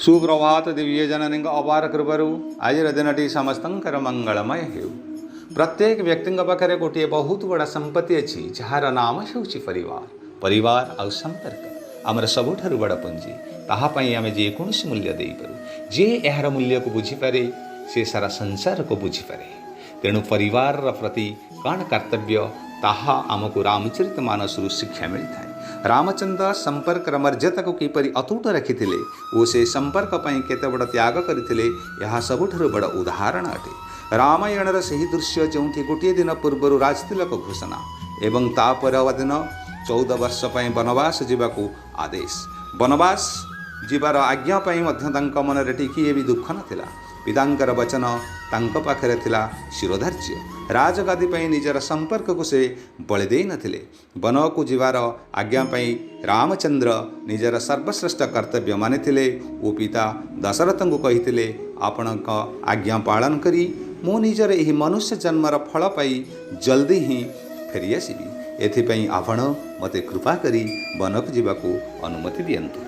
ସୁପ୍ରଭାତ। ଦିବ୍ୟ ଜନନୀଙ୍କ ଅପାର କୃପାରୁ ଆଜିର ଦିନଟି ସମସ୍ତଙ୍କର ମଙ୍ଗଳମୟ ହେଉ। ପ୍ରତ୍ୟେକ ବ୍ୟକ୍ତିଙ୍କ ପାଖରେ ଗୋଟିଏ ବହୁତ ବଡ଼ ସମ୍ପତ୍ତି ଅଛି, ଯାହାର ନାମ ହେଉଛି ପରିବାର। ପରିବାର ଆଉ ସମ୍ପର୍କ ଆମର ସବୁଠାରୁ ବଡ଼ ପୁଞ୍ଜି। ତାହା ପାଇଁ ଆମେ ଯେକୌଣସି ମୂଲ୍ୟ ଦେଇପାରୁ। ଯିଏ ଏହାର ମୂଲ୍ୟକୁ ବୁଝିପାରେ, ସେ ସାରା ସଂସାରକୁ ବୁଝିପାରେ। ତେଣୁ ପରିବାରର ପ୍ରତି କ'ଣ କର୍ତ୍ତବ୍ୟ, ତାହା ଆମକୁ ରାମଚରିତ ମାନସରୁ ଶିକ୍ଷା ମିଳିଥାଏ। ରାମଚନ୍ଦ୍ର ସମ୍ପର୍କର ମର୍ଯ୍ୟାଦାକୁ କିପରି ଅତୁଟ ରଖିଥିଲେ ଓ ସେ ସମ୍ପର୍କ ପାଇଁ କେତେ ବଡ଼ ତ୍ୟାଗ କରିଥିଲେ, ଏହା ସବୁଠାରୁ ବଡ଼ ଉଦାହରଣ ଅଟେ। ରାମାୟଣର ସେହି ଦୃଶ୍ୟ, ଯେଉଁଠି ଗୋଟିଏ ଦିନ ପୂର୍ବରୁ ରାଜତିଲକ ଘୋଷଣା ଏବଂ ତା ଦିନ 14 ବର୍ଷ ପାଇଁ ବନବାସ ଯିବାକୁ ଆଦେଶ। ବନବାସ ଯିବାର ଆଜ୍ଞା ପାଇଁ ମଧ୍ୟ ତାଙ୍କ ମନରେ ଟିକିଏ ବି ଦୁଃଖ ନଥିଲା। ପିତାଙ୍କର ବଚନ ତାଙ୍କ ପାଖରେ ଥିଲା ଶିରୋଧାର୍ଯ୍ୟ। ରାଜଗାଦି ପାଇଁ ନିଜର ସମ୍ପର୍କକୁ ସେ ବଳି ଦେଇନଥିଲେ। ବନକୁ ଯିବାର ଆଜ୍ଞା ପାଇଁ ରାମଚନ୍ଦ୍ର ନିଜର ସର୍ବଶ୍ରେଷ୍ଠ କର୍ତ୍ତବ୍ୟ ମାନିଥିଲେ ଓ ପିତା ଦଶରଥଙ୍କୁ କହିଥିଲେ, ଆପଣଙ୍କ ଆଜ୍ଞା ପାଳନ କରି ମୁଁ ନିଜର ଏହି ମନୁଷ୍ୟ ଜନ୍ମର ଫଳ ପାଇ ଜଲ୍ଦି ହିଁ ଫେରିଆସିବି। ଏଥିପାଇଁ ଆପଣ ମୋତେ କୃପା କରି ବନକୁ ଯିବାକୁ ଅନୁମତି ଦିଅନ୍ତୁ।